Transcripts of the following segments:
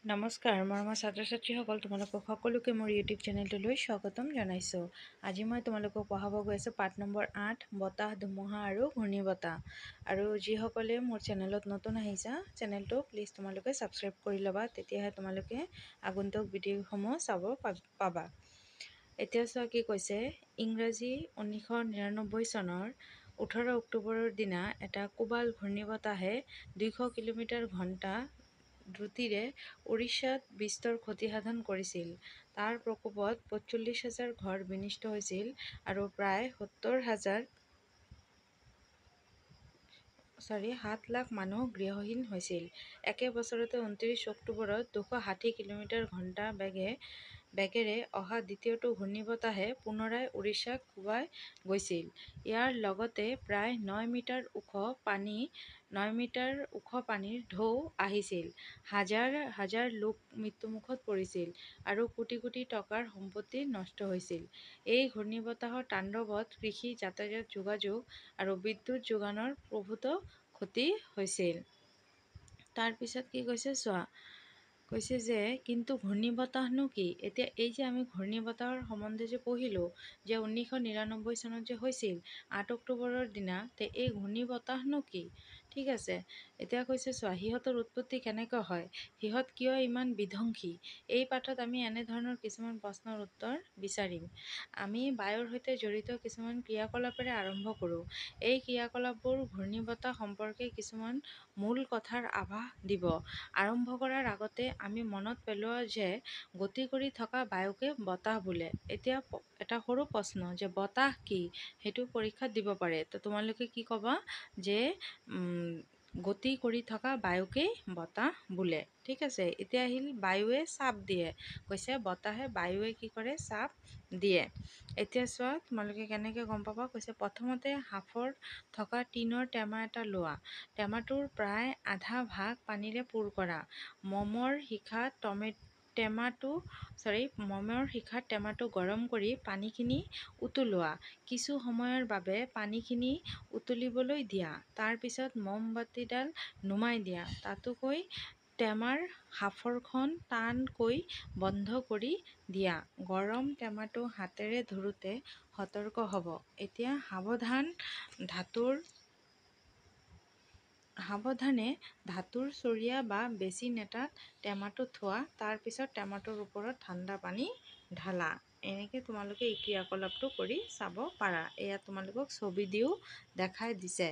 নমস্কাৰ মৰমৰ ছাত্ৰ ছাত্ৰীসকল, তোমালোকক সকলোকে মোৰ ইউটিউব চেনেলটোলৈ স্বাগতম জনাইছোঁ। আজি মই তোমালোকক পঢ়াব গৈ আছোঁ পাঠ নম্বৰ 8, বতাহ, ধুমুহা আৰু ঘূৰ্ণীবতাহ। আৰু যিসকলে মোৰ চেনেলত নতুন আহিছা, চেনেলটো প্লিজ তোমালোকে ছাবস্ক্ৰাইব কৰি ল'বা, তেতিয়াহে তোমালোকে আগন্তুক ভিডিঅ'সমূহ চাব পাবা। এতিয়া চোৱা কি কৈছে। ইংৰাজী 1999 চনৰ 18 অক্টোবৰৰ দিনা এটা কোবাল ঘূৰ্ণীবতাহে 200 কিলোমিটাৰ ঘণ্টা দ্ৰুতিৰে উৰিষ্যাত বিস্তৰ ক্ষতিসাধন কৰিছিল। তাৰ প্ৰকোপত 45 হাজাৰ ঘৰ বিনষ্ট হৈছিল আৰু প্ৰায় সত্তৰ হাজাৰ, চৰি, 7 লাখ মানুহ গৃহহীন হৈছিল। একে বছৰতে 29 অক্টোবৰত 260 কিলোমিটাৰ ঘণ্টা বেগেৰে অহা দ্বিতীয়টো ঘূৰ্ণীবতাহে পুনৰাই উৰিষ্যাক কোবাই গৈছিল। ইয়াৰ লগতে প্ৰায় 9 মিটাৰ ওখ পানী, 9 মিটাৰ ওখ পানীৰ ঢৌ আহিছিল। হাজাৰ হাজাৰ লোক মৃত্যুমুখত পৰিছিল আৰু কোটি কোটি টকাৰ সম্পত্তি নষ্ট হৈছিল। এই ঘূৰ্ণীবতাহৰ তাণ্ডৱত কৃষি, যাতায়াত, যোগাযোগ আৰু বিদ্যুৎ যোগানৰ প্ৰভূত ক্ষতি হৈছিল। তাৰপিছত কি কৈছে চোৱা। কৈছে যে কিন্তু ঘূৰ্ণীবতাহনো কি? এতিয়া এই যে আমি ঘূৰ্ণীবতাহৰ সম্বন্ধে যে পঢ়িলোঁ যে 1999 চনত যে হৈছিল 8 অক্টোবৰৰ দিনা, তে এই ঘূৰ্ণীবতাহনো কি? ঠিক আছে, এতিয়া কৈছে চোৱা, সিহঁতৰ উৎপত্তি কেনেকৈ হয়, সিহঁত কিয় ইমান বিধ্বংসী? এই পাঠত আমি এনেধৰণৰ কিছুমান প্ৰশ্নৰ উত্তৰ বিচাৰিম। আমি বায়ুৰ সৈতে জড়িত কিছুমান ক্ৰিয়াকলাপেৰে আৰম্ভ কৰোঁ। এই ক্ৰিয়াকলাপবোৰ ঘূৰ্ণীবতাহ সম্পৰ্কে কিছুমান মূল কথাৰ আভাস দিব। আৰম্ভ কৰাৰ আগতে আমি মনত পেলোৱা যে গতি কৰি থকা বায়ুকে বতাহ বোলে। এতিয়া এটা সৰু প্ৰশ্ন যে বতাহ কি, সেইটো পৰীক্ষাত দিব পাৰে। তো তোমালোকে কি ক'বা যে গতি কৰি থকা বায়ুকেই বতাহ বোলে। ঠিক আছে, এতিয়া আহিল বায়ুৱে চাপ দিয়ে। কৈছে বতাহে, বায়ুৱে কি কৰে? চাপ দিয়ে। এতিয়া চোৱা, তোমালোকে কেনেকৈ গম পাবা? কৈছে প্ৰথমতে সাঁফৰ থকা টিনৰ টেমা এটা লোৱা। টেমাটোৰ প্ৰায় আধা ভাগ পানীৰে পূৰ কৰা। মমৰ শিখাত টেমাটো, চৰি, মমৰ শিখাত টেমাটো গৰম কৰি পানীখিনি উতলোৱা। কিছু সময়ৰ বাবে পানীখিনি উতলিবলৈ দিয়া। তাৰপিছত মমবাতিডাল নুমাই দিয়া। তাতোকৈ টেমাৰ সাঁফৰখন টানকৈ বন্ধ কৰি দিয়া। গৰম টেমাটো হাতেৰে ধৰোঁতে সতৰ্ক হ'ব। এতিয়া সাৱধানে ধাতুৰ চৰিয়া বা বেচিন এটাত টেমাটো থোৱা। তাৰপিছত টেমাটোৰ ওপৰত ঠাণ্ডা পানী ঢালা। এনেকৈ তোমালোকে এই ক্ৰিয়াকলাপটো কৰি চাব পাৰা। এয়া তোমালোকক ছবি দিও দেখাই দিছে।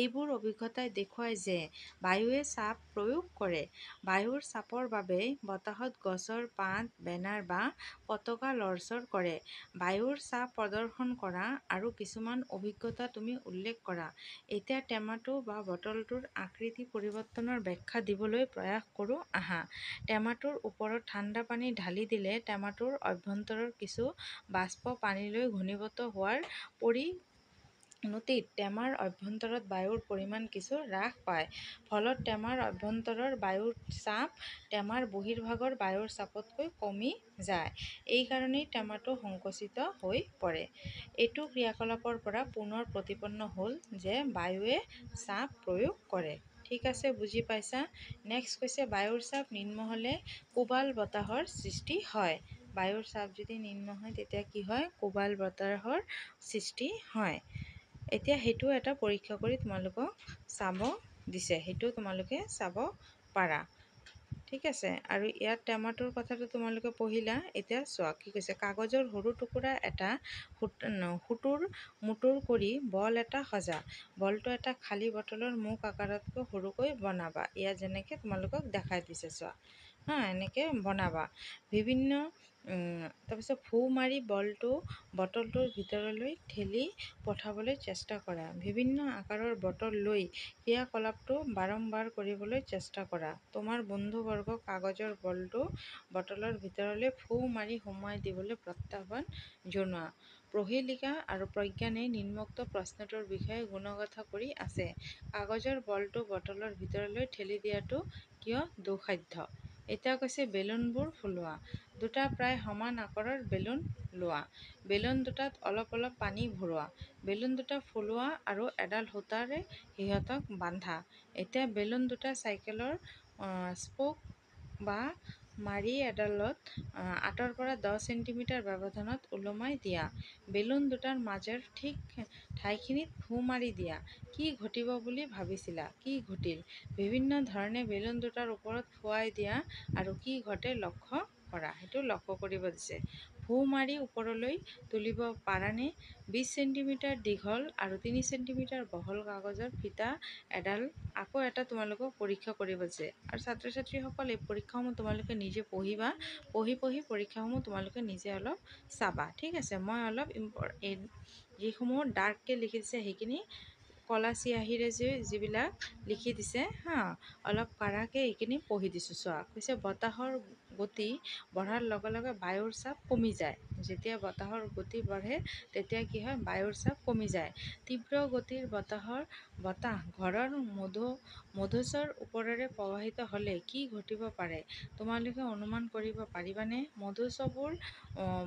এইবোৰ অভিজ্ঞতাই দেখুৱায় যে বায়ুৱে চাপ প্ৰয়োগ কৰে। বায়ুৰ চাপৰ বাবেই বতাহত গছৰ পাত, বেনাৰ বা পতাকা লৰচৰ কৰে। বায়ুৰ চাপ প্ৰদৰ্শন কৰা আৰু কিছুমান অভিজ্ঞতা তুমি উল্লেখ কৰা। এতিয়া টেমাটো বা বটলটোৰ আকৃতি পৰিৱৰ্তনৰ ব্যাখ্যা দিবলৈ প্ৰয়াস কৰোঁ আহা। টেমাটোৰ ওপৰত ঠাণ্ডা পানী ঢালি দিলে টেমাটোৰ অভ্যন্তৰৰ কিছু বাষ্প পানীলৈ ঘনীভূত হোৱাৰ পৰিণতিত টেমাৰ অভ্যন্তৰত বায়ুৰ পৰিমাণ কিছু হ্ৰাস পায়। ফলত টেমাৰ অভ্যন্তৰৰ বায়ুৰ চাপ টেমাৰ বহিৰ্ভাগৰ বায়ুৰ চাপতকৈ কমি যায়। এইকাৰণেই টেমাটো সংকুচিত হৈ পৰে। এইটো ক্ৰিয়াকলাপৰ পৰা পুনৰ প্ৰতিপন্ন হ'ল যে বায়ুৱে চাপ প্ৰয়োগ কৰে। ঠিক আছে, বুজি পাইছা? নেক্সট কৈছে বায়ুৰ চাপ নিম্ন হ'লে কোবাল বতাহৰ সৃষ্টি হয়। বায়ুৰ চাপ যদি নিম্ন হয় তেতিয়া কি হয়? কোবাল বতাহৰ সৃষ্টি হয়। এতিয়া সেইটো এটা পৰীক্ষা কৰি তোমালোকক চাব দিছে, সেইটো তোমালোকে চাব পাৰা। ঠিক আছে, আৰু ইয়াত টেমাটোৰ কথাটো তোমালোকে পঢ়িলা। এতিয়া চোৱা কি কৈছে। কাগজৰ সৰু টুকুৰা এটা সুতুৰ মুতুৰ কৰি বল এটা সজা। বলটো এটা খালী বটলৰ মুখ আকাৰতকৈ সৰুকৈ বনাবা। ইয়াত যেনেকৈ তোমালোকক দেখাই দিছে চোৱা, হা, এনেকৈ বনাবা। বিভিন্ন তাৰপিছত ফু মাৰি বলটো বটলটোৰ ভিতৰলৈ ঠেলি পঠাবলৈ চেষ্টা কৰা। বিভিন্ন আকাৰৰ বটল লৈ ক্ৰিয়াকলাপটো বাৰম্বাৰ কৰিবলৈ চেষ্টা কৰা। তোমাৰ বন্ধুবৰ্গক কাগজৰ বলটো বটলৰ ভিতৰলৈ ফু মাৰি সুমুৱাই দিবলৈ প্ৰত্যাহ্বান জনোৱা। প্ৰহেলিকা আৰু প্ৰজ্ঞানে নিম্নোক্ত প্ৰশ্নটোৰ বিষয়ে গুণগাথা কৰি আছে। কাগজৰ বলটো বটলৰ ভিতৰলৈ ঠেলি দিয়াটো কিয় দুঃসাধ্য? এতিয়া কৈছে বেলুনবোৰ ফুলোৱা। দুটা প্ৰায় সমান আকাৰৰ বেলুন লোৱা। বেলুন দুটাত অলপ অলপ পানী ভৰোৱা। বেলুন দুটা ফুলোৱা আৰু এডাল সূতাৰে সিহঁতক বান্ধা। এতিয়া বেলুন দুটা চাইকেলৰ স্প'ক বা মাৰি এডালত 8ৰ পৰা 10 চেণ্টিমিটাৰ ব্যৱধানত ওলোমাই দিয়া। বেলুন দুটাৰ মাজৰ ঠিক ঠাইখিনিত ফু মাৰি দিয়া। কি ঘটিব বুলি ভাবিছিলা? কি ঘটিল? বিভিন্ন ধৰণে বেলুন দুটাৰ ওপৰত ফুৱাই দিয়া আৰু কি ঘটে লক্ষ্য কৰা। সেইটো লক্ষ্য কৰিব দিছে। ফু মাৰি ওপৰলৈ তুলিব পাৰানে? 20 চেণ্টিমিটাৰ দীঘল আৰু 3 চেণ্টিমিটাৰ বহল কাগজৰ ফিতা এডাল আকৌ এটা তোমালোকক পৰীক্ষা কৰিব দিছে। আৰু ছাত্ৰ ছাত্ৰীসকল, এই পৰীক্ষাসমূহ তোমালোকে নিজে পঢ়িবা, পঢ়ি পঢ়ি পৰীক্ষাসমূহ তোমালোকে নিজে অলপ চাবা, ঠিক আছে? মই অলপ এই যিসমূহ ডাৰ্ককৈ লিখি দিছে সেইখিনি কলা চিয়াহীৰে যে যিবিলাক লিখি দিছে, হা, অলপ কাঢ়াকৈ এইখিনি পঢ়ি দিছোঁ। চোৱা, কৈছে বতাহৰ গতি বঢ়াৰ লগে লগে বায়ুৰ চাপ কমি যায়। যেতিয়া বতাহৰ গতি বাঢ়ে তেতিয়া কি হয়? বায়ুৰ চাপ কমি যায়। তীব্ৰ গতিৰ বতাহ ঘৰৰ মধুচৰ ওপৰেৰে প্ৰবাহিত হ'লে কি ঘটিব পাৰে তোমালোকে অনুমান কৰিব পাৰিবানে?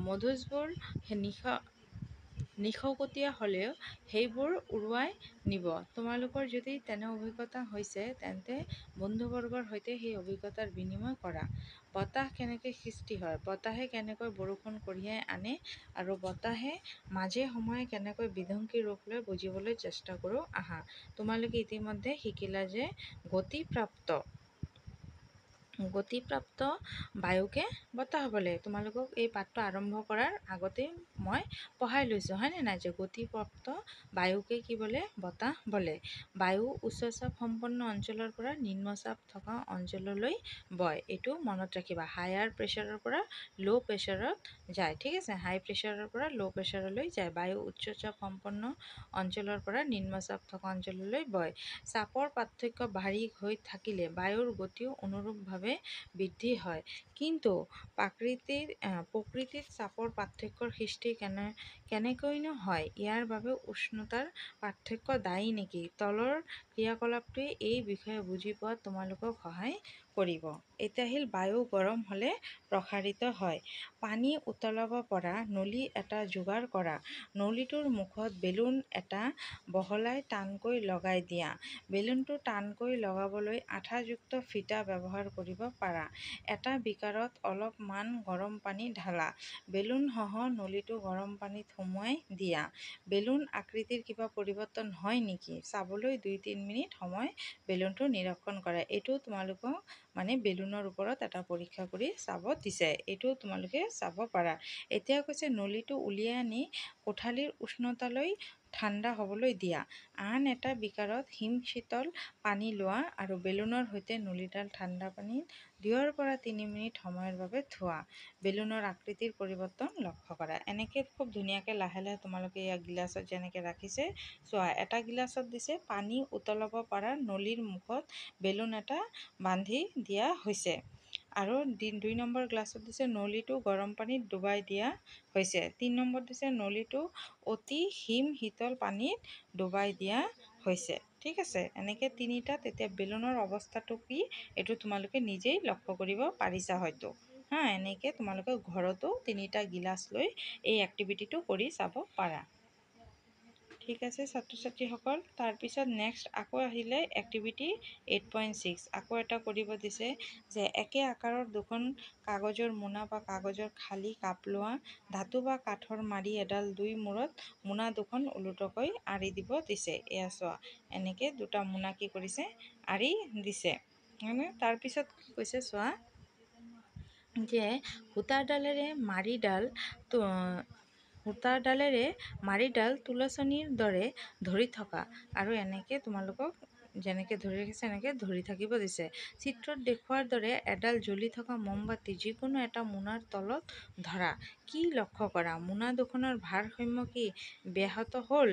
মধুচবোৰ নিশকতীয়া হ'লেও সেইবোৰ উৰুৱাই নিব। তোমালোকৰ যদি তেনে অভিজ্ঞতা হৈছে তেন্তে বন্ধুবৰ্গৰ সৈতে সেই অভিজ্ঞতাৰ বিনিময় কৰা। বতাহ কেনেকৈ সৃষ্টি হয়, বতাহে কেনেকৈ বৰষুণ কঢ়িয়াই আনে আৰু বতাহে মাজে সময়ে কেনেকৈ বিধ্বংসী ৰূপ লৈ বুজিবলৈ চেষ্টা কৰোঁ আহা। তোমালোকে ইতিমধ্যে শিকিলা যে গতিপ্ৰাপ্ত বায়ুকে বতাহ বোলে। তোমালোকক এই পাঠটো আৰম্ভ কৰাৰ আগতেই মই পঢ়াই লৈছোঁ, হয়নে নাই, যে গতিপ্ৰাপ্ত বায়ুকে কি বোলে? বতাহ বোলে। বায়ু উচ্চচাপ সম্পন্ন অঞ্চলৰ পৰা নিম্নচাপ থকা অঞ্চললৈ বয়, এইটো মনত ৰাখিবা। হায়াৰ প্ৰেছাৰৰ পৰা ল' প্ৰেছাৰত যায়, ঠিক আছে? হাই প্ৰেছাৰৰ পৰা ল' প্ৰেছাৰলৈ যায়। বায়ু উচ্চচাপ সম্পন্ন অঞ্চলৰ পৰা নিম্নচাপ থকা অঞ্চললৈ বয়। চাপৰ পাৰ্থক্য ভাৰী হৈ থাকিলে বায়ুৰ গতিও অনুৰূপভাৱে বৃদ্ধি হয়। কিন্তু প্ৰকৃতিত চাপৰ পাৰ্থক্যৰ সৃষ্টি কেনেকৈনো হয়? ইয়াৰ বাবে উষ্ণতাৰ পাৰ্থক্য দায়ী নেকি? তলৰ ক্ৰিয়াকলাপটোৱে এই বিষয়ে বুজি পোৱাত তোমালোকক সহায় কৰিব। এতিয়া আহিল বায়ু গৰম হ'লে প্ৰসাৰিত হয়। পানী উতলাব পৰা নলী এটা যোগাৰ কৰা। নলীটোৰ মুখত বেলুন এটা বহলাই টানকৈ লগাই দিয়া। বেলুনটো টানকৈ লগাবলৈ আঠাযুক্ত ফিটা ব্যৱহাৰ কৰিব পাৰা। এটা বিকাৰত অলপমান গৰম পানী ঢালা। বেলুনসহ নলীটো গৰম পানীত সুমুৱাই দিয়া। বেলুন আকৃতিৰ কিবা পৰিৱৰ্তন হয় নেকি চাবলৈ 2-3 মিনিট সময় বেলুনটো নিৰীক্ষণ কৰা। এইটো তোমালোকক বেলুনৰ ওপৰত এটা পৰীক্ষা কৰি চাব দিছে, এইটো তোমালোকে চাব পাৰা। এতিয়া কৈছে নলীটো উলিয়াই আনি কোঠালিৰ উষ্ণতালৈ ঠাণ্ডা হ'বলৈ দিয়া। আন এটা বিকাৰত হিমশীতল পানী লোৱা আৰু বেলুনৰ সৈতে নলীডাল ঠাণ্ডা পানীত 2ৰ পৰা 3 মিনিট সময়ৰ বাবে থোৱা। বেলুনৰ আকৃতিৰ পৰিৱৰ্তন লক্ষ্য কৰা। এনেকৈ খুব ধুনীয়াকৈ লাহে লাহে তোমালোকে ইয়াক গিলাচত যেনেকৈ ৰাখিছে চোৱা, এটা গিলাচত দিছে পানী উতলাব পৰা নলীৰ মুখত বেলুন এটা বান্ধি দিয়া হৈছে আৰু 2 নম্বৰ গ্লাছত দিছে নলীটো গৰম পানীত ডুবাই দিয়া হৈছে। 3 নম্বৰ দিছে নলীটো অতি হিম শীতল পানীত ডুবাই দিয়া হৈছে, ঠিক আছে? এনেকৈ তিনিটা। তেতিয়া বেলুনৰ অৱস্থাটো কি এইটো তোমালোকে নিজেই লক্ষ্য কৰিব পাৰিছা হয়তো, হা। এনেকৈ তোমালোকে ঘৰতো তিনিটা গিলাচ লৈ এই এক্টিভিটিটো কৰি চাব পাৰা, ঠিক আছে ছাত্ৰ ছাত্ৰীসকল? তাৰপিছত নেক্সট আকৌ আহিলে এক্টিভিটি 8.6। আকৌ এটা কৰিব দিছে যে একে আকাৰৰ দুখন কাগজৰ মোনা বা কাগজৰ খালী কাপ লোৱা। ধাতু বা কাঠৰ মাৰি এডাল দুই মূৰত মোনা দুখন ওলোটাকৈ আঁৰি দিব দিছে। এয়া চোৱা, এনেকৈ দুটা মোনা কি কৰিছে, আঁৰি দিছে, হয়নে? তাৰপিছত কি কৈছে চোৱা, যে সূতাডালেৰে মাৰিডাল সূতাডালেৰে মাৰিডাল তুলচনীৰ দৰে ধৰি থকা আৰু এনেকৈ তোমালোকক যেনেকৈ ধৰি ৰাখিছে এনেকৈ ধৰি থাকিব দিছে। চিত্ৰত দেখুওৱাৰ দৰে এডাল জ্বলি থকা মমবাতি যিকোনো এটা মোনাৰ তলত ধৰা। কি লক্ষ্য কৰা? মোনা দুখনৰ ভাৰসাম্য কি ব্যাহত হ'ল?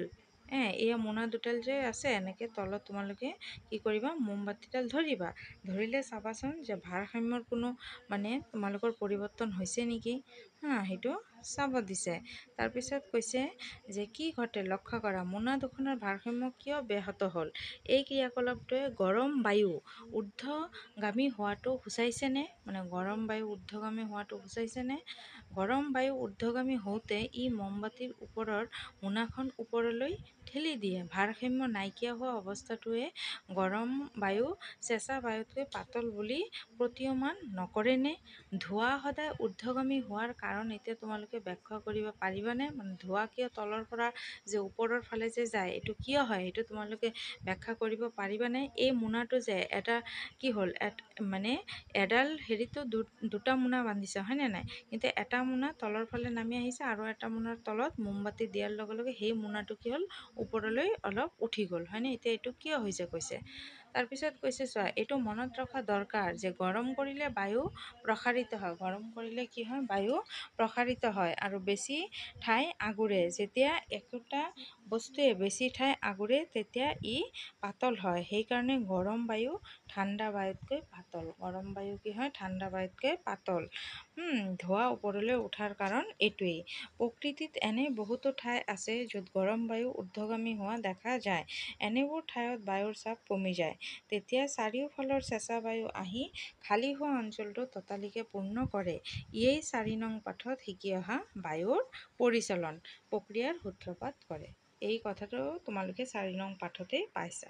এয়া মোনা দুডাল যে আছে, এনেকৈ তলত তোমালোকে কি কৰিবা, মমবাতিডাল ধৰিবা। ধৰিলে চাবাচোন যে ভাৰসাম্যৰ কোনো তোমালোকৰ পৰিৱৰ্তন হৈছে নেকি, হা, সেইটো চাব দিছে। তাৰপিছত কৈছে যে কি ঘটে লক্ষ্য কৰা, মোনা দুখনৰ ভাৰসাম্য কিয় ব্যাহত হ'ল? এই ক্ৰিয়াকলাপটোৱে গৰম বায়ু ঊৰ্ধ্বগামী হোৱাটো সূচাইছেনে? মানে গৰম বায়ু ঊৰ্ধ্বগামী হোৱাটো সূচাইছেনে? গৰম বায়ু ঊৰ্ধ্বগামী হওঁতে ই মমবাতিৰ ওপৰৰ মোনাখন ওপৰলৈ ঠেলি দিয়ে। ভাৰসাম্য নাইকিয়া হোৱা অৱস্থাটোৱে গৰম বায়ু চেঁচা বায়ুতকৈ পাতল বুলি প্ৰতীয়মান নকৰেনে? ধোঁৱা সদায় ঊৰ্ধ্বগামী হোৱাৰ কাৰণ এতিয়া তোমালোকে ব্যাখ্যা কৰিব পাৰিবানে? মানে ধোঁৱা কিয় তলৰ পৰা যে ওপৰৰ ফালে যে যায়, এইটো কিয় হয়, সেইটো তোমালোকে ব্যাখ্যা কৰিব পাৰিবানে? এই মোনাটো যে এটা কি হ'ল, মানে এডাল হেৰিতো দুটা মোনা বান্ধিছে, হয়নে নাই? কিন্তু এটা মোনা তলৰ ফালে নামি আহিছে আৰু এটা মোনাৰ তলত মোমবাতি দিয়াৰ লগে লগে সেই মোনাটো কি হ'ল, ওপৰলৈ অলপ উঠি গ'ল, হয়নে? এতিয়া এইটো কিয় হৈছে কৈছে। তাৰপিছত কৈছে চোৱা, এইটো মনত ৰখা দৰকাৰ যে গৰম কৰিলে বায়ু প্ৰসাৰিত হয়। গৰম কৰিলে কি হয়, বায়ু প্ৰসাৰিত হয় আৰু বেছি ঠাই আগুৰে। যেতিয়া একোটা বস্তুৱে বেছি ঠাই আগুৰে তেতিয়া ই পাতল হয়। সেইকাৰণে গৰম বায়ু ঠাণ্ডা বায়ুতকৈ পাতল। গৰম বায়ু কি হয়, ঠাণ্ডা বায়ুতকৈ পাতল। ধোঁৱা ওপৰলৈ উঠাৰ কাৰণ এইটোৱেই। প্ৰকৃতিত এনে বহুতো ঠাই আছে য'ত গৰম বায়ু ঊৰ্ধ্বগামী হোৱা দেখা যায়। এনেবোৰ ঠাইত বায়ুৰ চাপ কমি যায়। তেতিয়া চাৰিওফালৰ চেঁচা বায়ু আহি খালী হোৱা অঞ্চলটো ততালিকে পূৰ্ণ কৰে। ইয়েই 4 নং পাঠত শিকি অহা বায়ুৰ পৰিচলন প্ৰক্ৰিয়াৰ সূত্ৰপাত কৰে। এই কথাটো তোমালোকে 4 নং পাঠতেই পাইছা।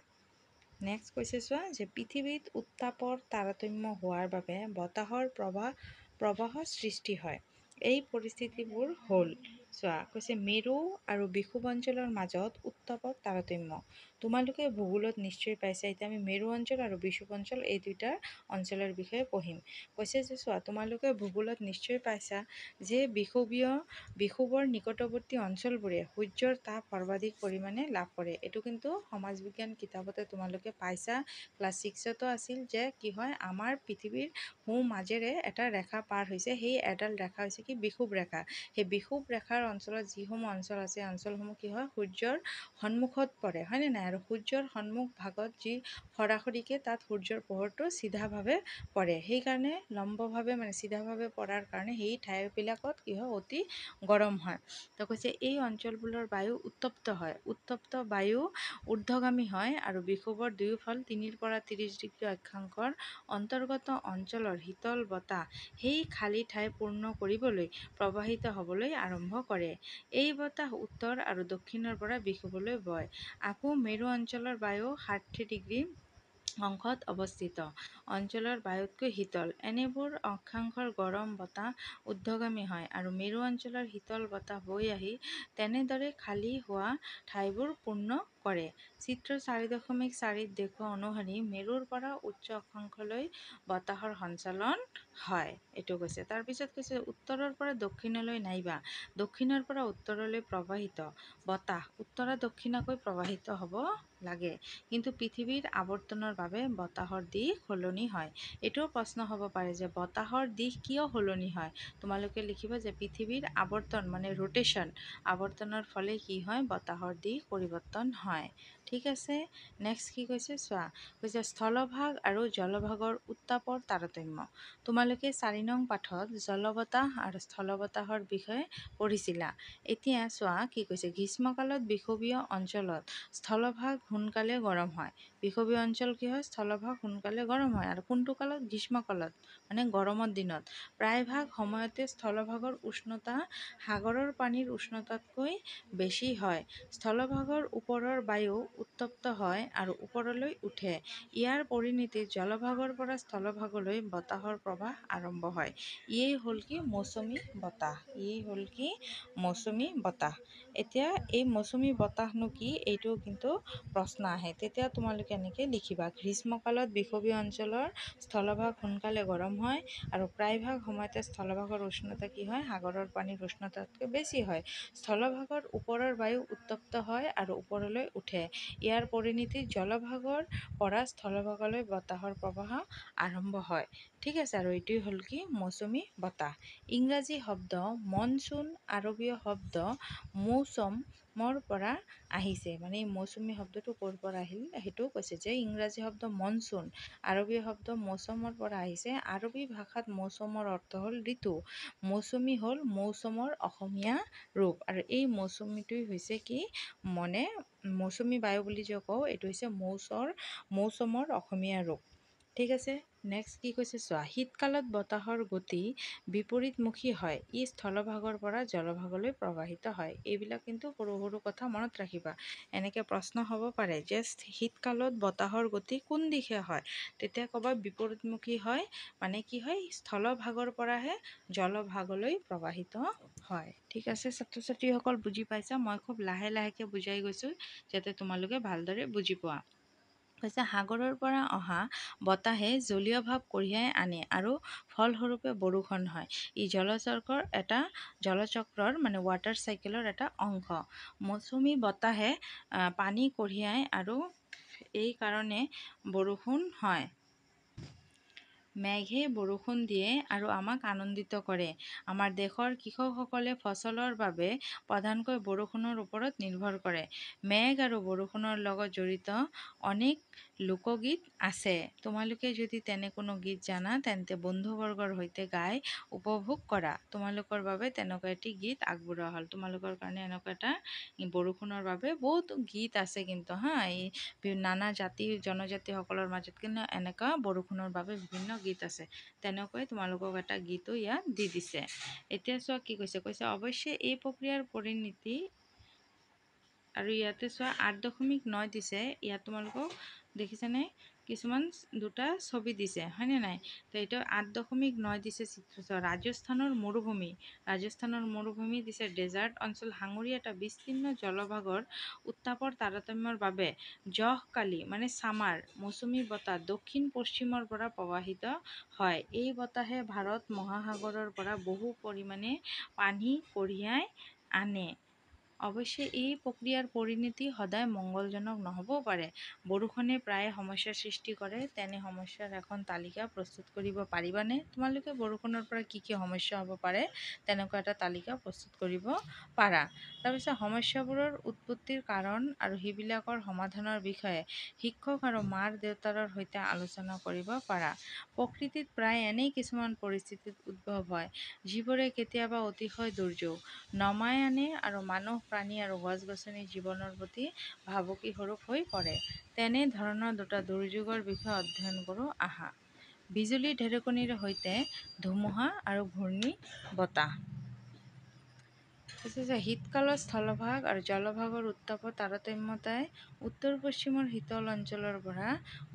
নেক্সট কৈছে চোৱা যে পৃথিৱীত উত্তাপৰ তাৰতম্য হোৱাৰ বাবে বতাহৰ প্ৰবাহ সৃষ্টি হয়। এই পৰিস্থিতিবোৰ হ'ল, চোৱা কৈছে মেৰু আৰু বিষুৱ অঞ্চলৰ মাজত উত্তাপৰ তাৰতম্য। তোমালোকে ভূগোলত নিশ্চয় পাইছা। এতিয়া আমি মেৰু অঞ্চল আৰু বিষুৱ অঞ্চল এই দুইটা অঞ্চলৰ বিষয়ে পঢ়িম। কৈছে যে চোৱা, তোমালোকে ভূগোলত নিশ্চয় পাইছা যে বিষুৱৰ নিকটৱৰ্তী অঞ্চলবোৰে সূৰ্যৰ তাপ সৰ্বাধিক পৰিমাণে লাভ কৰে। এইটো কিন্তু সমাজ বিজ্ঞান কিতাপতে তোমালোকে পাইছা, ক্লাছ ছিক্সতো আছিল যে কি হয়, আমাৰ পৃথিৱীৰ সোঁ মাজেৰে এটা ৰেখা পাৰ হৈছে, সেই এডাল ৰেখা হৈছে কি বিষুৱ ৰেখা। সেই বিষুৱ ৰেখাৰ অঞ্চলত যিসমূহ অঞ্চল আছে, সেই অঞ্চলসমূহ কি হয়, সূৰ্যৰ সন্মুখত পৰে, হয়নে নাই? আৰু সূৰ্যৰ সন্মুখ ভাগত যি সৰাসৰিকে তাত সূৰ্যৰ পোহৰটো চিধাভাৱে পৰে, সেইকাৰণে লম্বভাৱে মানে চিধাভাৱে পৰাৰ কাৰণে সেই ঠাইবিলাকত কি হয়, অতি গৰম হয়। তো কৈছে এই অঞ্চলবোৰৰ বায়ু উত্তপ্ত হয়। উত্তপ্ত বায়ু ঊৰ্ধ্বগামী হয় আৰু বিষুৱৰ দুয়োফাল 3 পৰা 30 ডিগ্ৰী অক্ষাংশৰ অন্তৰ্গত অঞ্চলৰ শীতল বতাহ সেই খালী ঠাই পূৰ্ণ কৰিবলৈ প্ৰবাহিত হ'বলৈ আৰম্ভ কৰে। এই বতাহ উত্তৰ আৰু দক্ষিণৰ পৰা বিষুৱলৈ বয়। আকৌ মেৰু অঞ্চলৰ বায়ু 60 ডিগ্ৰী অংশত অৱস্থিত অঞ্চলৰ বায়ুতকৈ শীতল। এনেবোৰ অক্ষাংশৰ গৰম বতাহ ঊৰ্ধ্বগামী হয় আৰু মেৰু অঞ্চলৰ শীতল বতাহ বৈ আহি তেনেদৰে খালী হোৱা ঠাইবোৰ পূৰ্ণ কৰে। চিত্ৰ 4.4 দেখুওৱা অনুসৰি মেৰুৰ পৰা উচ্চ অক্ষাংশলৈ বতাহৰ সঞ্চালন হয়, এইটো কৈছে। তাৰপিছত কৈছে উত্তৰৰ পৰা দক্ষিণলৈ নাইবা দক্ষিণৰ পৰা উত্তৰলৈ প্ৰবাহিত বতাহ উত্তৰা দক্ষিণাকৈ প্ৰবাহিত হ'ব লাগে, কিন্তু পৃথিৱীৰ আৱৰ্তনৰ বাবে বতাহৰ দিশ সলনি হয়। এইটোও প্ৰশ্ন হ'ব পাৰে যে বতাহৰ দিশ কিয় সলনি হয়। তোমালোকে লিখিবা যে পৃথিৱীৰ আৱৰ্তন মানে ৰোটেশ্যন, আৱৰ্তনৰ ফলে কি হয়, বতাহৰ দিশ পৰিৱৰ্তন হয়। ঠিক আছে, নেক্সট কি কৈছে চোৱা, কৈছে স্থলভাগ আৰু জলভাগৰ উত্তাপৰ তাৰতম্য। তোমালোকে 4 নং পাঠত জলবতাহ আৰু স্থলবতাহৰ বিষয়ে পঢ়িছিলা। এতিয়া চোৱা কি কৈছে, গ্ৰীষ্মকালত বিষুৱীয় অঞ্চলত স্থলভাগ সোনকালে গৰম হয়। বিষুৱীয় অঞ্চল কি হয়, স্থলভাগ সোনকালে গৰম হয়। আৰু কোনটো কালত, গ্ৰীষ্মকালত মানে গৰমৰ দিনত। প্ৰায়ভাগ সময়তে স্থলভাগৰ উষ্ণতা সাগৰৰ পানীৰ উষ্ণতাতকৈ বেছি হয়। স্থলভাগৰ ওপৰৰ বায়ু উত্তপ্ত হয় আৰু ওপৰলৈ উঠে। ইয়াৰ পৰিণতিত জলভাগৰ পৰা স্থলভাগলৈ বতাহৰ প্ৰবাহ আৰম্ভ হয়। ইয়েই হ'ল কি মৌচুমী বতাহ। ইয়েই হ'ল কি মৌচুমী বতাহ। এতিয়া এই মৌচুমী বতাহনো কি, এইটো কিন্তু প্ৰশ্ন আহে। তেতিয়া তোমালোকে এনেকৈ লিখিবা, গ্ৰীষ্মকালত বিষুৱীয় অঞ্চলৰ স্থলভাগ সোনকালে গৰম হয় আৰু প্ৰায়ভাগ সময়তে স্থলভাগৰ উষ্ণতা কি হয়, সাগৰৰ পানীৰ উষ্ণতাতকৈ বেছি হয়। স্থলভাগৰ ওপৰৰ বায়ু উত্তপ্ত হয় আৰু ওপৰলৈ উঠে। ইয়াৰ পৰিণতিত জলভাগৰ পৰা স্থলভাগলৈ বতাহৰ প্ৰবাহ আৰম্ভ হয়। ঠিক আছে, আৰু এইটোৱেই হ'ল কি মৌচুমী বতাহ। ইংৰাজী শব্দ মনচুন, আৰবীয় শব্দ মৌচম মৰ পৰা আহিছে। মানে এই মৌচুমী শব্দটো ক'ৰ পৰা আহিল সেইটোও কৈছে যে ইংৰাজী শব্দ মনচুন আৰবী শব্দ মৌচমৰ পৰা আহিছে। আৰবী ভাষাত মৌচমৰ অৰ্থ হ'ল ঋতু। মৌচুমী হ'ল মৌচমৰ অসমীয়া ৰূপ। আৰু এই মৌচুমীটোৱে হৈছে কি, মানে মৌচুমী বায়ু বুলি যে কওঁ, এইটো হৈছে মৌচমৰ অসমীয়া ৰূপ। ঠিক আছে, নেক্সট কি কৈছে চোৱা, শীতকালত বতাহৰ গতি বিপৰীতমুখী হয়, ই স্থলভাগৰ পৰা জলভাগলৈ প্ৰবাহিত হয়। এইবিলাক কিন্তু সৰু সৰু কথা মনত ৰাখিবা, এনেকৈ প্ৰশ্ন হ'ব পাৰে যে শীতকালত বতাহৰ গতি কোন দিশে হয়, তেতিয়া ক'বা বিপৰীতমুখী হয়, মানে কি হয়, স্থলভাগৰ পৰাহে জলভাগলৈ প্ৰবাহিত হয়। ঠিক আছে ছাত্ৰ ছাত্ৰীসকল, বুজি পাইছা? মই খুব লাহে লাহেকৈ বুজাই গৈছোঁ যাতে তোমালোকে ভালদৰে বুজি পোৱা। কৈছে সাগৰৰ পৰা অহা বতাহে জলীয় ভাৱ কঢ়িয়াই আনে আৰু ফলস্বৰূপে বৰষুণ হয়। ই জলচক্ৰৰ মানে ৱাটাৰ চাইকেলৰ এটা অংশ। মৌচুমী বতাহে পানী কঢ়িয়াই আৰু এই কাৰণে বৰষুণ হয়। মেঘে বৰষুণ দিয়ে আৰু আমাক আনন্দিত কৰে। আমাৰ দেশৰ কৃষকসকলে ফচলৰ বাবে প্ৰধানকৈ বৰষুণৰ ওপৰত নিৰ্ভৰ কৰে। মেঘ আৰু বৰষুণৰ লগত জড়িত অনেক লোকগীত আছে। তোমালোকে যদি তেনে কোনো গীত জানা তেন্তে বন্ধুবৰ্গৰ সৈতে গাই উপভোগ কৰা। তোমালোকৰ বাবে তেনেকুৱা এটি গীত আগবঢ়োৱা হ'ল। তোমালোকৰ কাৰণে এনেকুৱা এটা বৰষুণৰ বাবে বহুত গীত আছে কিন্তু হা, এই নানা জাতি জনজাতিসকলৰ মাজত কিন্তু এনেকুৱা বৰষুণৰ বাবে বিভিন্ন গীত আছে। তেনেকৈ তোমালোকক এটা গীতো ইয়াত দি দিছে। এতিয়া চোৱা কি কৈছে, কৈছে অৱশ্যে এই প্ৰক্ৰিয়াৰ পৰিণতি, আৰু ইয়াতে চোৱা 8.9 দিছে। ইয়াত তোমালোকক দেখিছেনে কিছুমান দুটা ছবি দিছে, হয়নে নাই? তো এইটো 8.9 দিছে চিত্ৰ। চোৱা ৰাজস্থানৰ মৰুভূমি, ৰাজস্থানৰ মৰুভূমি দিছে, ডেজাৰ্ট অঞ্চল সাঙুৰি এটা বিস্তীৰ্ণ জলভাগৰ উত্তাপৰ তাৰতম্যৰ বাবে জহকালি মানে ছামাৰ মৌচুমী বতাহ দক্ষিণ পশ্চিমৰ পৰা প্ৰবাহিত হয়। এই বতাহে ভাৰত মহাসাগৰৰ পৰা বহু পৰিমাণে পানী কঢ়িয়াই আনে। অৱশ্যে এই প্ৰক্ৰিয়াৰ পৰিণতি সদায় মংগলজনক নহ'বও পাৰে। বৰষুণে প্ৰায়ে সমস্যাৰ সৃষ্টি কৰে। তেনে সমস্যাৰ এখন তালিকা প্ৰস্তুত কৰিব পাৰিবানে? তোমালোকে বৰষুণৰ পৰা কি কি সমস্যা হ'ব পাৰে তেনেকুৱা এটা তালিকা প্ৰস্তুত কৰিব পাৰা। তাৰপিছত সমস্যাবোৰৰ উৎপত্তিৰ কাৰণ আৰু সেইবিলাকৰ সমাধানৰ বিষয়ে শিক্ষক আৰু মাৰ দেউতাৰৰ সৈতে আলোচনা কৰিব পাৰা। প্ৰকৃতিত প্ৰায় এনে কিছুমান পৰিস্থিতিত উদ্ভৱ হয় যিবোৰে কেতিয়াবা অতিশয় দুৰ্যোগ নমাই আনে আৰু মানুহ, প্ৰাণী আৰু গছ গছনিৰ জীৱনৰ প্ৰতি ভাবুকি স্বৰূপ হৈ পৰে। তেনে ধৰণৰ দুটা দুৰ্যোগৰ বিষয়ে অধ্যয়ন কৰোঁ আহা। বিজুলী ঢেৰেকনিৰ সৈতে ধুমুহা আৰু ঘূৰ্ণী বতাহ। শীতকালত স্থলভাগ আৰু জলভাগৰ উত্তাপৰ তাৰতম্যতাই উত্তৰ পশ্চিমৰ শীতল অঞ্চলৰ পৰা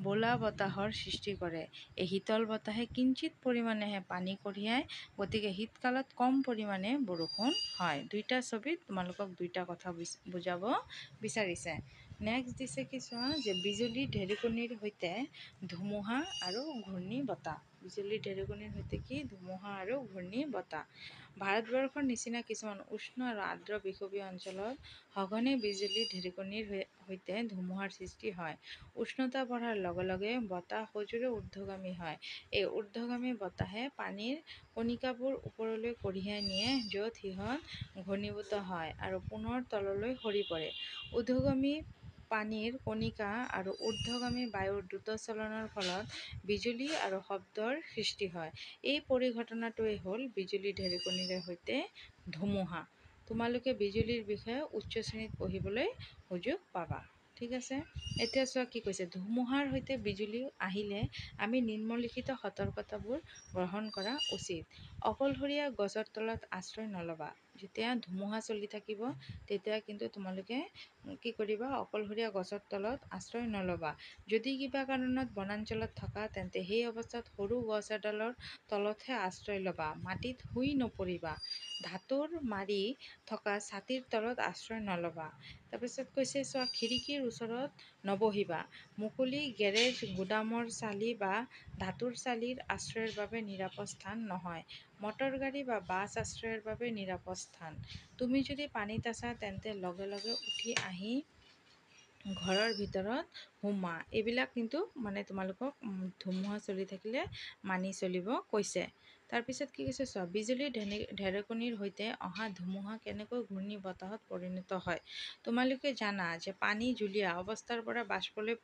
বোলা বতাহৰ সৃষ্টি কৰে। এই শীতল বতাহে কিঞ্চিত পৰিমাণেহে পানী কঢ়িয়ায়, গতিকে শীতকালত কম পৰিমাণে বৰষুণ হয়। দুইটা ছবিত তোমালোকক দুইটা কথা বুজাব বিচাৰিছে। নেক্সট দিছে কি চোৱা, যে বিজুলী ঢেৰেকনিৰ সৈতে ধুমুহা আৰু ঘূৰ্ণী বতাহ। বিজুলী ঢেৰেকনিৰ সৈতে কি ধুমুহা আৰু ঘূৰ্ণী বতাহ। ভাৰতবৰ্ষৰ নিচিনা কিছুমান উষ্ণ আৰু আৰ্দ্ৰ বিষুৱীয় অঞ্চলত সঘনে বিজুলী ঢেৰেকনিৰ সৈতে ধুমুহাৰ সৃষ্টি হয়। উষ্ণতা বঢ়াৰ লগে লগে বতাহ সজোৰে ঊৰ্ধ্বগামী হয়। এই ঊৰ্ধ্বগামী বতাহে পানীৰ কণিকাবোৰ ওপৰলৈ কঢ়িয়াই নিয়ে, য'ত সিহঁত ঘনীভূত হয় আৰু পুনৰ তললৈ সৰি পৰে। ঊৰ্ধ্বগামী পানীৰ কণিকা আৰু ঊৰ্ধ্বগামী বায়ুৰ দ্ৰুত চলনৰ ফলত বিজুলী আৰু শব্দৰ সৃষ্টি হয়। এই পৰিঘটনাটোৱেই হ'ল বিজুলী ঢেৰেকনিৰে সৈতে ধুমুহা। তোমালোকে বিজুলীৰ বিষয়ে উচ্চ শ্ৰেণীত পঢ়িবলৈ সুযোগ পাবা। ঠিক আছে, এতিয়া চোৱা কি কৈছে, ধুমুহাৰ সৈতে বিজুলী আহিলে আমি নিম্নলিখিত সতৰ্কতাবোৰ গ্ৰহণ কৰা উচিত। অকলশৰীয়া গছৰ তলত আশ্ৰয় নল'বা। যেতিয়া ধুমুহা চলি থাকিব তেতিয়া কিন্তু তোমালোকে কি কৰিবা, অকলশৰীয়া গছৰ তলত আশ্ৰয় নল'বা। যদি কিবা কাৰণত বনাঞ্চলত থকা তেন্তে সেই অৱস্থাত সৰু গছ এডালৰ তলতহে আশ্ৰয় ল'বা, মাটিত শুই নপৰিবা। ধাতুৰ মাৰি থকা ছাতিৰ তলত আশ্ৰয় নল'বা। তাৰপিছত কৈছে চোৱা, খিৰিকীৰ ওচৰত নবহিবা। মুকলি গেৰেজ, গুদামৰ চালি বা ধাতুৰ চালিৰ আশ্ৰয়ৰ বাবে নিৰাপদ স্থান নহয়। মটৰ গাড়ী বা বাছ আশ্ৰয়ৰ বাবে নিৰাপদ স্থান। তুমি যদি পানীত আছা তেন্তে লগে লগে উঠি আহি ঘৰৰ ভিতৰত সোমোৱা, এইবিলাক কিন্তু মানে তোমালোকক ধুমুহা চলি থাকিলে মানি চলিব কৈছে। তাৰপিছত কি কৈছে চোৱা, বিজুলী ঢেৰেকনিৰ সৈতে অহা ধুমুহা কেনেকৈ ঘূৰ্ণী বতাহত পৰিণত হয়? তোমালোকে জানা যে পানী জুলীয়া অৱস্থাৰ পৰা বাষ্পলৈ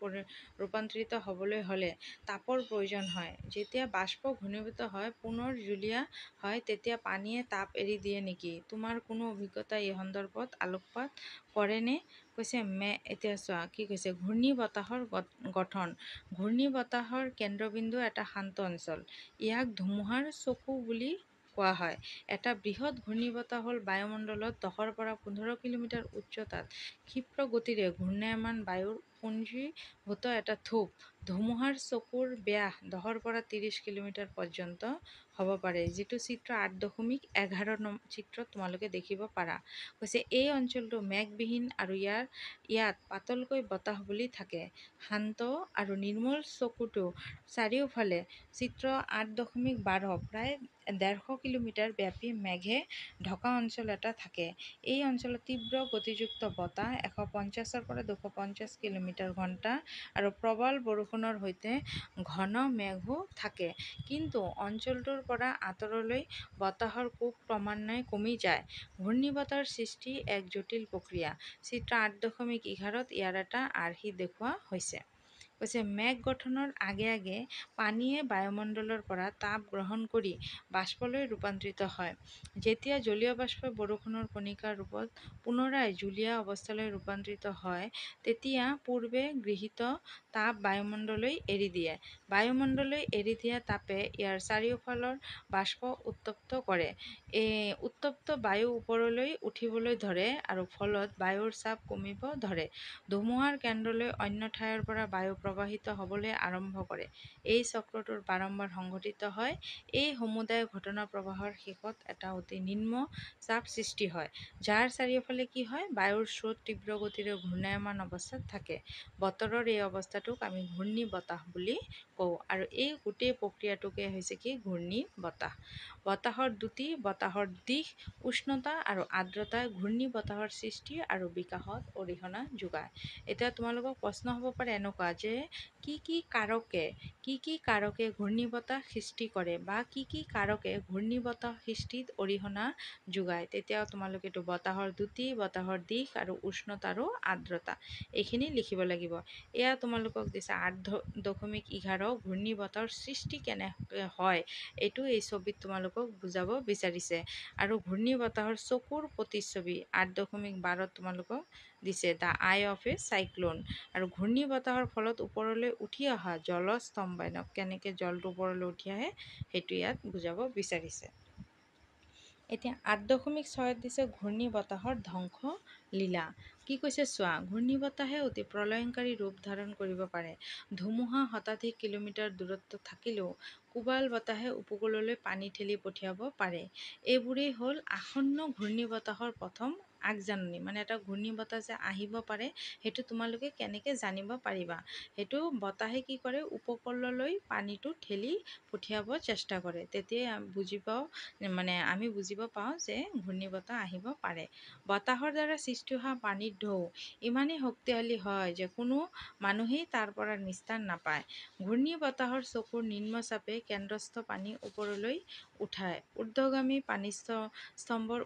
ৰূপান্তৰিত হ'বলৈ হ'লে তাপৰ প্ৰয়োজন হয়। যেতিয়া বাষ্প ঘনীভূত হয়, পুনৰ জুলীয়া হয়, তেতিয়া পানীয়ে তাপ এৰি দিয়ে নেকি? তোমাৰ কোনো অভিজ্ঞতা এই সন্দৰ্ভত আলোকপাত কৰেনে? কৈছে মে এতিয়া চোৱা কি কৈছে, ঘূৰ্ণী বতাহৰ গঠন। ঘূৰ্ণী বতাহৰ কেন্দ্ৰবিন্দু এটা শান্ত অঞ্চল, ইয়াক ধুমুহাৰ চকু বুলি কোৱা হয়। এটা বৃহৎ ঘূৰ্ণীবতাহ হ'ল বায়ুমণ্ডলত 10ৰ পৰা 15 কিলোমিটাৰ উচ্চতাত ক্ষীপ্ৰ গতিৰে ঘূৰ্ণায়মান বায়ুৰ পুঞ্জীভূত এটা থূপ। ধুমুহাৰ চকুৰ ব্যাস 10ৰ পৰা 30 কিলোমিটাৰ পৰ্যন্ত হ'ব পাৰে, যিটো চিত্ৰ 8.11 নং চিত্ৰত তোমালোকে দেখিব পাৰা। কৈছে এই অঞ্চলটো মেঘবিহীন আৰু ইয়াত পাতলকৈ বতাহ বলি থাকে। শান্ত আৰু নিৰ্মল চকুটো চাৰিওফালে চিত্ৰ 8.12 প্ৰায় 150 কিলোমিটাৰ ব্যাপী মেঘে ঢকা অঞ্চল এটা থাকে। এই অঞ্চলত তীব্ৰ গতিযুক্ত বতাহ 150ৰ পৰা 250 কিলোমিটাৰ ঘণ্টা আৰু প্ৰবল বৰষুণৰ সৈতে ঘন মেঘো থাকে। কিন্তু অঞ্চলটোৰ পৰা আঁতৰলৈ বতাহৰ কোব ক্ৰমান্বয়ে কমি যায়। ঘূৰ্ণীবতাহৰ সৃষ্টি এক জটিল প্ৰক্ৰিয়া। চিত্ৰ 8.11ত ইয়াৰ এটা আৰ্হি দেখুওৱা হৈছে। কৈছে মেঘ গঠনৰ আগে আগে পানীয়ে বায়ুমণ্ডলৰ পৰা তাপ গ্ৰহণ কৰি বাষ্পলৈ ৰূপান্তৰিত হয়। যেতিয়া জলীয় বাষ্পই বৰষুণৰ কণিকাৰ ৰূপত পুনৰাই জুলীয়া অৱস্থালৈ ৰূপান্তৰিত হয়, তেতিয়া পূৰ্বে গৃহীত তাপ বায়ুমণ্ডললৈ এৰি দিয়ে। বায়ুমণ্ডললৈ এৰি দিয়া তাপে ইয়াৰ চাৰিওফালৰ বাষ্প উত্তপ্ত কৰে। এই উত্তপ্ত বায়ু ওপৰলৈ উঠিবলৈ ধৰে আৰু ফলত বায়ুৰ চাপ কমিব ধৰে। ধুমুহাৰ কেন্দ্ৰলৈ অন্য ঠাইৰ পৰা বায়ু প্ৰবাহিত হ'বলৈ আৰম্ভ কৰে। এই চক্ৰটোৰ বাৰম্বাৰ সংঘটিত হয়। এই সমুদায় ঘটনা প্ৰবাহৰ শেষত এটা অতি নিম্ন চাপ সৃষ্টি হয়, যাৰ চাৰিওফালে কি হয়, বায়ুৰ স্ৰোত তীব্ৰ গতিৰে ঘূৰ্ণায়মান অৱস্থাত থাকে। বতৰৰ এই অৱস্থাটোক আমি ঘূৰ্ণী বতাহ বুলি কওঁ আৰু এই গোটেই প্ৰক্ৰিয়াটোকে হৈছে কি, ঘূৰ্ণী বতাহ। বতাহৰ দ্ৰুতি, বতাহৰ দিশ, উষ্ণতা আৰু আৰ্দ্ৰতাই ঘূৰ্ণী বতাহৰ সৃষ্টি আৰু বিকাশত অৰিহণা যোগায়। এতিয়া তোমালোকক প্ৰশ্ন হ'ব পাৰে এনেকুৱা যে কি কি কাৰকে ঘূৰ্ণীবতাহ সৃষ্টি কৰে বা কি কি কাৰকে ঘূৰ্ণীবতাহ সৃষ্টিত অৰিহণা যোগায়। তেতিয়াও তোমালোকে এইটো বতাহৰ দ্ৰুতি, বতাহৰ দিশ আৰু উষ্ণতা আৰু আৰ্দ্ৰতা এইখিনি লিখিব লাগিব। এয়া তোমালোকক দিছে 8.11 ঘূৰ্ণীবতাহৰ সৃষ্টি কেনেকৈ হয়, এইটো এই ছবিত তোমালোকক বুজাব বিচাৰিছে। আৰু ঘূৰ্ণীবতাহৰ চকুৰ প্ৰতিচ্ছবি 8.12 তোমালোকক দিছে, the eye of a cyclone. আৰু ঘূৰ্ণীবতাহৰ ফলত ওপৰলৈ উঠি অহা জলস্তম্ভনক কেনেকৈ জলটো ওপৰলৈ উঠি আহে সেইটো ইয়াত বুজাব বিচাৰিছে। এতিয়া 8.6 দিছে ঘূৰ্ণী বতাহৰ ধ্বংস লীলা। কি কৈছে চোৱা, ঘূৰ্ণী বতাহে অতি প্ৰলয়ংকাৰী ৰূপ ধাৰণ কৰিব পাৰে। ধুমুহা শতাধিক কিলোমিটাৰ দূৰত্ব থাকিলেও কোবাল বতাহে উপকূললৈ পানী ঠেলি পঠিয়াব পাৰে। এইবোৰেই হ'ল আসন্ন ঘূৰ্ণী বতাহৰ প্ৰথম আগজাননী। মানে এটা ঘূৰ্ণী বতাহ যে আহিব পাৰে সেইটো তোমালোকে কেনেকৈ জানিব পাৰিবা, সেইটো বতাহে কি কৰে, উপকূললৈ পানীটো ঠেলি পঠিয়াব চেষ্টা কৰে। তেতিয়াই বুজি পাওঁ, মানে আমি বুজিব পাওঁ যে ঘূৰ্ণী বতাহ আহিব পাৰে। বতাহৰ দ্বাৰা সৃষ্টি হোৱা পানীৰ ঢৌ ইমানেই শক্তিশালী হয় যে কোনো মানুহেই তাৰ পৰা নিস্তাৰ নাপায়। ঘূৰ্ণী বতাহৰ চকুৰ নিম্নচাপে কেন্দ্ৰস্থ পানী ওপৰলৈ উঠায়। ঊৰ্ধ্বগামী পানী স্তম্ভৰ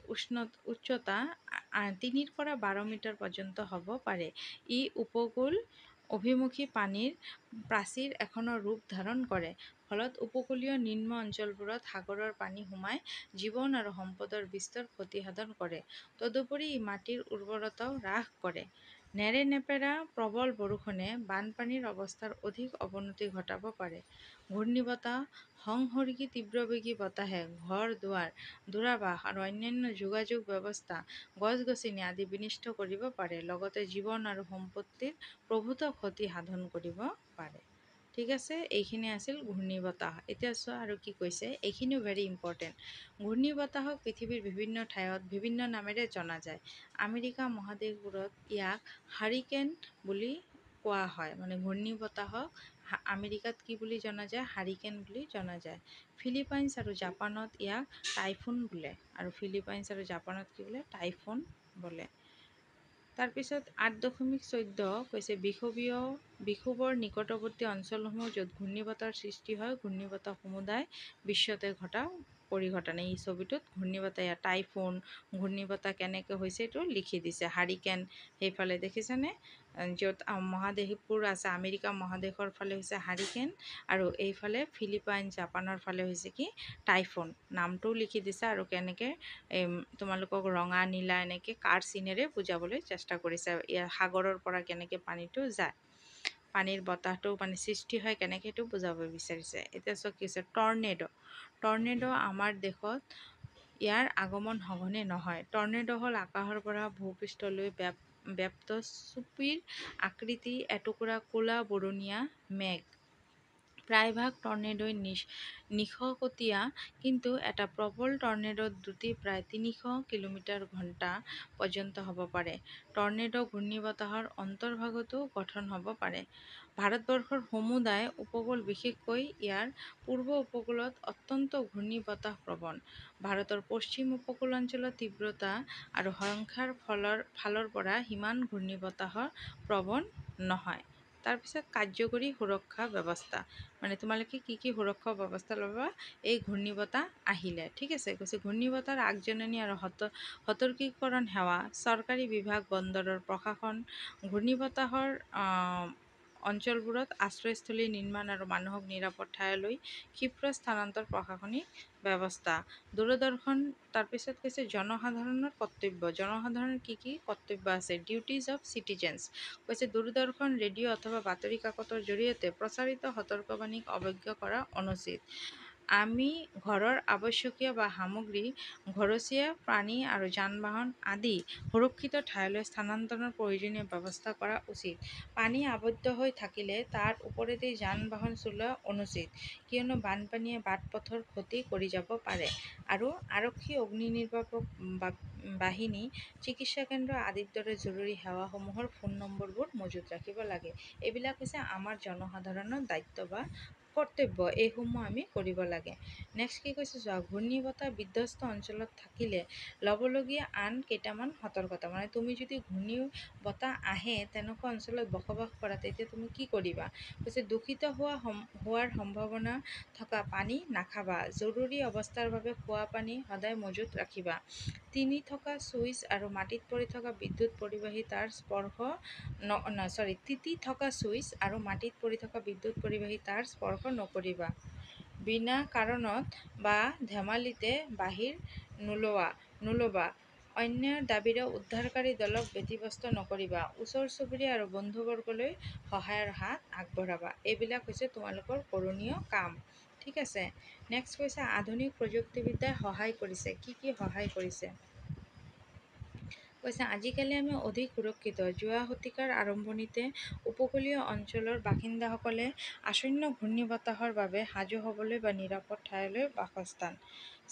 উচ্চতা 3ৰ পৰা 12 মিটাৰ পৰ্যন্ত হ'ব পাৰে। ই উপকূল অভিমুখী পানীৰ প্ৰাচীৰ এখনৰ ৰূপ ধাৰণ কৰে। ফলত উপকূলীয় নিম্ন অঞ্চলবোৰত সাগৰৰ পানী সোমাই জীৱন আৰু সম্পদৰ বিস্তৰ ক্ষতিসাধন কৰে। তদুপৰি ই মাটিৰ উৰ্বৰতাও হ্ৰাস কৰে। নেৰেনেপেৰা প্ৰবল বৰষুণে বানপানীৰ অৱস্থাৰ অধিক অৱনতি ঘটাব পাৰে। ঘূৰ্ণীবতাহ সংসৰ্গী তীব্ৰবেগী বতাহে ঘৰ দুৱাৰ, দূৰাভাষ আৰু অন্যান্য যোগাযোগ ব্যৱস্থা, গছ-গছনি আদি বিনষ্ট কৰিব পাৰে, লগতে জীৱন আৰু সম্পত্তিৰ প্ৰভূত ক্ষতি সাধন কৰিব পাৰে। ঠিক আছে, এইখিনি আছিল ঘূৰ্ণীবতাহ। এতিয়া চোৱা আৰু কি কৈছে, এইখিনিও ভেৰি ইম্পৰ্টেণ্ট। ঘূৰ্ণীবতাহক পৃথিৱীৰ বিভিন্ন ঠাইত বিভিন্ন নামেৰে জনা যায়। আমেৰিকা মহাদেশবোৰত ইয়াক হাৰিকেন বুলি কোৱা হয়। মানে ঘূৰ্ণীবতাহক আমেৰিকাত কি বুলি জনা যায়, হাৰিকেন বুলি জনা যায়। ফিলিপাইনছ আৰু জাপানত ইয়াক টাইফুন বোলে। আৰু ফিলিপাইনছ আৰু জাপানত কি বোলে, টাইফুন বোলে। তাৰপিছত 8.14 কৈছে বিষুৱীয় বিষুৱৰ নিকটৱৰ্তী অঞ্চলসমূহ য'ত ঘূৰ্ণীবতাহৰ সৃষ্টি হয়, ঘূৰ্ণীবতাহ সমুদায় বিশ্বতে ঘটা পৰিঘটনা। এই ছবিটোত ঘূৰ্ণীবতাহ, ইয়াত টাইফুন, ঘূৰ্ণীবতাহ কেনেকৈ হৈছে এইটো লিখি দিছে। হাৰিকেন সেইফালে দেখিছেনে, য'ত মহাদেশবোৰ আছে, আমেৰিকা মহাদেশৰ ফালে হৈছে হাৰিকেন আৰু এইফালে ফিলিপাইন, জাপানৰ ফালে হৈছে কি টাইফুন। নামটোও লিখি দিছে আৰু কেনেকৈ তোমালোকক ৰঙা, নীলা এনেকৈ কাৰ চিনেৰে বুজাবলৈ চেষ্টা কৰিছে। ইয়াৰ সাগৰৰ পৰা কেনেকৈ পানীটো যায়, পানীৰ বতাহটো মানে সৃষ্টি হয় কেনেকৈ, সেইটো বুজাব বিচাৰিছে। এতিয়া চব কি হৈছে টৰ্নেডো। টৰ্নেডো আমাৰ দেশত ইয়াৰ আগমন সঘনে নহয়। টৰ্নেডো হ'ল আকাশৰ পৰা ভূপৃষ্ঠলৈ ব্যাপ্ত চুপিৰ আকৃতি এটুকুৰা ক'লা বৰণীয়া মেঘ। প্ৰায়ভাগ টৰ্নেডোই নিশকতীয়া, কিন্তু এটা প্ৰবল টৰ্নেডোৰ দ্ৰুতি প্ৰায় 300 কিলোমিটাৰ ঘণ্টা পৰ্যন্ত হ'ব পাৰে। টৰ্নেডো ঘূৰ্ণীবতাহৰ অন্তৰ্ভাগতো গঠন হ'ব পাৰে। ভাৰতবৰ্ষৰ সমুদায় উপকূল, বিশেষকৈ ইয়াৰ পূৰ্ব উপকূলত অত্যন্ত ঘূৰ্ণীবতাহ প্ৰৱণ। ভাৰতৰ পশ্চিম উপকূল অঞ্চলত তীব্ৰতা আৰু সংখ্যাৰ ফালৰ পৰা সিমান ঘূৰ্ণীবতাহৰ প্ৰৱণ নহয়। তাৰপিছত কাৰ্যকৰী সুৰক্ষা ব্যৱস্থা, মানে তোমালোকে কি কি সুৰক্ষা ব্যৱস্থা ল'বা এই ঘূৰ্ণীবতাহ আহিলে, ঠিক আছে। কৈছে ঘূৰ্ণীবতাহৰ আগজাননী আৰু সতৰ্কীকৰণ সেৱা, চৰকাৰী বিভাগ, বন্দৰৰ প্ৰশাসন, ঘূৰ্ণীবতাহৰ অঞ্চলবোৰত আশ্ৰয়স্থলী নিৰ্মাণ আৰু মানুহক নিৰাপদ ঠাইলৈ ক্ষীপ্ৰ স্থানান্তৰ প্ৰশাসনিক ব্যৱস্থা, দূৰদৰ্শন। তাৰপিছত কৈছে জনসাধাৰণৰ কৰ্তব্য, জনসাধাৰণৰ কি কি কৰ্তব্য আছে, ডিউটিজ অফ চিটিজেনছ। কৈছে দূৰদৰ্শন, ৰেডিঅ' অথবা বাতৰি কাকতৰ জৰিয়তে প্ৰচাৰিত সতৰ্কবাণীক অৱজ্ঞা কৰা অনুচিত। আমি ঘৰৰ আৱশ্যকীয় বা সামগ্ৰী, ঘৰচীয়া প্ৰাণী আৰু যান বাহন আদি সুৰক্ষিত ঠাইলৈ স্থানান্তৰৰ প্ৰয়োজনীয় ব্যৱস্থা কৰা উচিত। পানী আবদ্ধ হৈ থাকিলে তাৰ ওপৰেদি যান বাহন চলোৱা অনুচিত, কিয়নো বানপানীয়ে বাট পথৰ ক্ষতি কৰি যাব পাৰে। আৰু আৰক্ষী, অগ্নি নিৰ্বাপক বাহিনী, চিকিৎসা কেন্দ্ৰ আদিৰ দৰে জৰুৰী সেৱাসমূহৰ ফোন নম্বৰবোৰ মজুত ৰাখিব লাগে। এইবিলাক হৈছে আমাৰ জনসাধাৰণৰ দায়িত্ব বা কৰ্তব্য, এইসমূহ আমি কৰিব লাগে। নেক্সট কি কৈছে চোৱা, ঘূৰ্ণীবতাহ বিধ্বস্ত অঞ্চলত থাকিলে ল'বলগীয়া আন কেইটামান সতৰ্কতা, মানে তুমি যদি ঘূৰ্ণীবতাহ আহে তেনেকুৱা অঞ্চলত বসবাস কৰা তেতিয়া তুমি কি কৰিবা। কৈছে দূষিত হোৱাৰ সম্ভাৱনা থকা পানী নাখাবা, জৰুৰী অৱস্থাৰ বাবে খোৱা পানী সদায় মজুত ৰাখিবা, তিনি থকা ছুইচ আৰু মাটিত পৰি থকা বিদ্যুৎ পৰিবাহী তাঁৰ স্পৰ্শ ন চৰি তিতি থকা ছুইচ আৰু মাটিত পৰি থকা বিদ্যুৎ পৰিবাহী তাঁৰ স্পৰ্শ নকৰিবা, বিনা কাৰণত বা ধেমালিতে বাহিৰ নোলোৱা, অন্যৰ দাবীৰে উদ্ধাৰকাৰী দলক ব্যতিব্যস্ত নকৰিবা, ওচৰ চুবুৰীয়া আৰু বন্ধুবৰ্গলৈ সহায়ৰ হাত আগবঢ়াবা। এইবিলাক হৈছে তোমালোকৰ কৰণীয় কাম, ঠিক আছে। নেক্সট কৈছে আধুনিক প্ৰযুক্তিবিদ্যাই সহায় কৰিছে, কি কি সহায় কৰিছে। কৈছে আজিকালি আমি অধিক সুৰক্ষিত। যোৱা শতিকাৰ আৰম্ভণিতে উপকূলীয় অঞ্চলৰ বাসিন্দাসকলে আসন্ন ঘূৰ্ণীবতাহৰ বাবে সাজু হ'বলৈ বা নিৰাপদ ঠাইলৈ বাসস্থান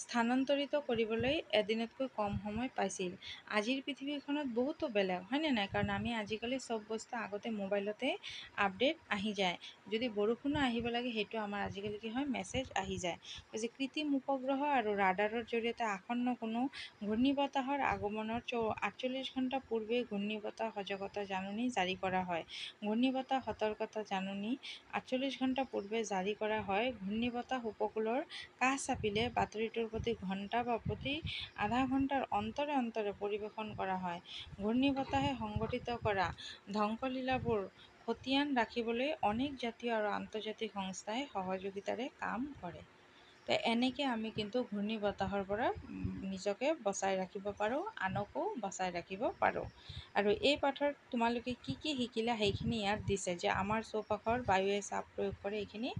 স্থানান্তৰিত কৰিবলৈ এদিনতকৈ কম সময় পাইছিল। আজিৰ পৃথিৱীখনত বহুতো বেলেগ, হয়নে নাই? কাৰণ আমি আজিকালি চব বস্তু আগতে মোবাইলতে আপডেট আহি যায়। যদি বৰষুণো আহিব লাগে সেইটো আমাৰ আজিকালি কি হয়, মেছেজ আহি যায়। কৈছে কৃত্ৰিম উপগ্ৰহ আৰু ৰাডাৰৰ জৰিয়তে আসন্ন কোনো ঘূৰ্ণীবতাহৰ আগমনৰ 48 ঘণ্টা পূৰ্বে ঘূৰ্ণীবতাহ সজাগতা জাননী জাৰি কৰা হয়। ঘূৰ্ণীবতাহ সতৰ্কতা জাননী 48 ঘণ্টা পূৰ্বে জাৰি কৰা হয়। ঘূৰ্ণীবতাহ উপকূলৰ কাষ চাপিলে বাতৰিটোৰ প্ৰতি ঘণ্টা বা প্ৰতি আধা ঘণ্টাৰ অন্তৰে অন্তৰে পৰিৱেশন কৰা হয়। ঘূৰ্ণীবতাহে সংঘটিত কৰা ধ্বংসলীলাবোৰ খতিয়ান ৰাখিবলৈ অনেক জাতীয় আৰু আন্তৰ্জাতিক সংস্থাই সহযোগিতাৰে কাম কৰে। তো এনেকৈ আমি কিন্তু ঘূৰ্ণীবতাহৰ পৰা নিজকে বচাই ৰাখিব পাৰোঁ, আনকো বচাই ৰাখিব পাৰোঁ। আৰু এই পাঠত তোমালোকে কি কি শিকিলা সেইখিনি ইয়াত দিছে, যে আমাৰ চৌপাশৰ বায়ুৱে চাপ প্ৰয়োগ কৰে, এইখিনি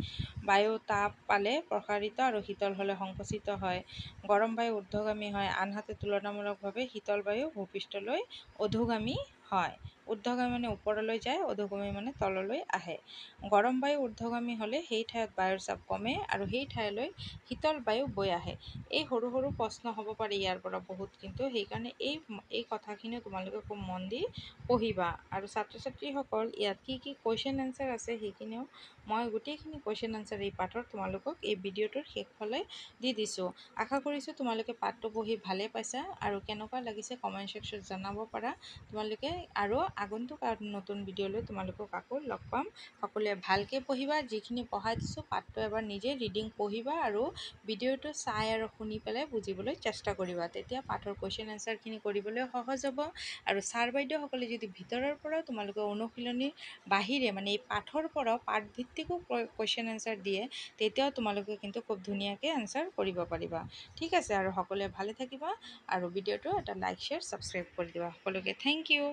বায়ু তাপ পালে প্ৰসাৰিত আৰু শীতল হ'লে সংকুচিত হয়, গৰম বায়ু ঊৰ্ধ্বগামী হয়, আনহাতে তুলনামূলকভাৱে শীতল বায়ু ভূপৃষ্ঠলৈ অধোগামী হয়। ঊৰ্ধ্বগামী মানে ওপৰলৈ যায়, অধোগামী মানে তললৈ আহে। গৰম বায়ু ঊৰ্ধ্বগামী হ'লে সেই ঠাইত বায়ুৰ চাপ কমে আৰু সেই ঠাইলৈ শীতল বায়ু বৈ আহে। এই সৰু সৰু প্ৰশ্ন হ'ব পাৰে ইয়াৰ পৰা বহুত, কিন্তু সেইকাৰণে এই কথাখিনিও তোমালোকে খুব মন দি পঢ়িবা। আৰু ছাত্ৰ ছাত্ৰীসকল ইয়াত কি কি কুৱেশ্যন এনচাৰ আছে সেইখিনিও মই গোটেইখিনি কুৱেশ্যন এনচাৰ এই পাঠৰ তোমালোকক এই ভিডিঅ'টোৰ শেষফালে দি দিছোঁ। আশা কৰিছোঁ তোমালোকে পাঠটো পঢ়ি ভালেই পাইছা আৰু কেনেকুৱা লাগিছে কমেণ্ট ছেকশ্যনত জনাব পাৰা তোমালোকে। আৰু আগন্তুক আৰু নতুন ভিডিঅ'লৈ তোমালোকক আকৌ লগ পাম। সকলোৱে ভালকৈ পঢ়িবা, যিখিনি পঢ়াই দিছোঁ পাঠটো এবাৰ নিজে ৰিডিং পঢ়িবা আৰু ভিডিঅ'টো চাই আৰু শুনি পেলাই বুজিবলৈ চেষ্টা কৰিবা, তেতিয়া পাঠৰ কুৱেশ্যন এনচাৰখিনি কৰিবলৈ সহজ হ'ব। আৰু ছাৰ বাইদেউসকলে যদি ভিতৰৰ পৰাও তোমালোকে অনুশীলনীৰ বাহিৰে মানে এই পাঠৰ পৰাও পাঠভিত্তিকো কুৱেশ্যন এনচাৰ দিয়ে, তেতিয়াও তোমালোকে কিন্তু খুব ধুনীয়াকৈ এনচাৰ কৰিব পাৰিবা। ঠিক আছে, আৰু সকলোৱে ভালে থাকিবা আৰু ভিডিঅ'টো এটা লাইক, শ্বেয়াৰ, ছাবস্ক্ৰাইব কৰি দিবা। সকলোকে thank U.